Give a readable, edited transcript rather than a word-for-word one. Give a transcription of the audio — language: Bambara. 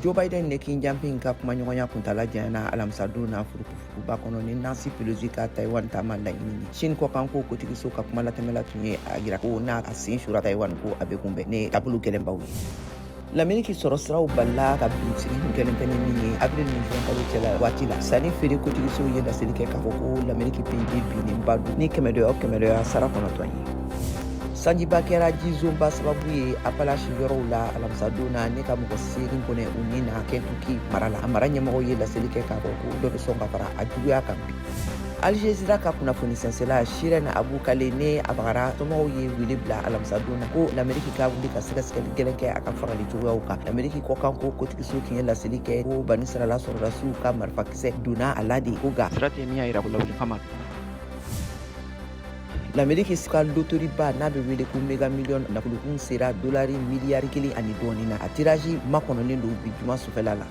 Joe Biden ni Xi Jinping ka kumaɲɔgɔnya kuntala janyana alamisadon na furukufurukuba kɔnɔ ni Nancy Pelosi ka Taiwan taama laɲini ye. Chine kɔkanko kotigiso ka kumalatɛmɛla tun ye a yira ko n'a a sen sura Taiwan, ko a bɛ kunbɛn ni taabolo gɛlɛnbaw ye. Lameriki sɔrɔ siraw balila ka bin sigi kun kɛlen tɛ ni min ye avril ni juin kalo cɛla waati la. Sanni feere kotigisow ye laseli kɛ k'a fɔ ko Lameriki PIB binnenba don ni kɛmɛdɔya o kɛmɛdɔya sara 9 ye. Sanjiba kɛra jizonba sababu ye Apalashi yɔrɔw la alamisadon na ne ka mɔgɔ 8 bɔnɛ u ni na Kentucky mara la. A mara ɲɛmɔgɔw ye laseli kɛ k'a fɔ ko dɔ bɛ sɔn ka fara a juguya kan bi. Aljazeera ka kunnafoni sɛnsɛla Shireen Abu Akleh ne a fagara, somɔgɔw ye wele bila alamisadon na ko Lameriki ka wuli ka sɛgɛsɛgɛli gɛlɛn kɛ a ka fagali cogoyaw kan. Lameriki kɔkanko kotigiso tun ye laseli kɛ ko Banisirala sɔrɔdasiw ka marifakisɛ donna a la de ko, nka sira tɛ min y'a yira ko lawuli kama. Lameriki ka lotoriba n'a bɛ wele ko Mega Million nafolokun sera dolari miliyari 1 ani dɔɔnin na. A tiraji makɔnɔnen don bi juma sufɛla la.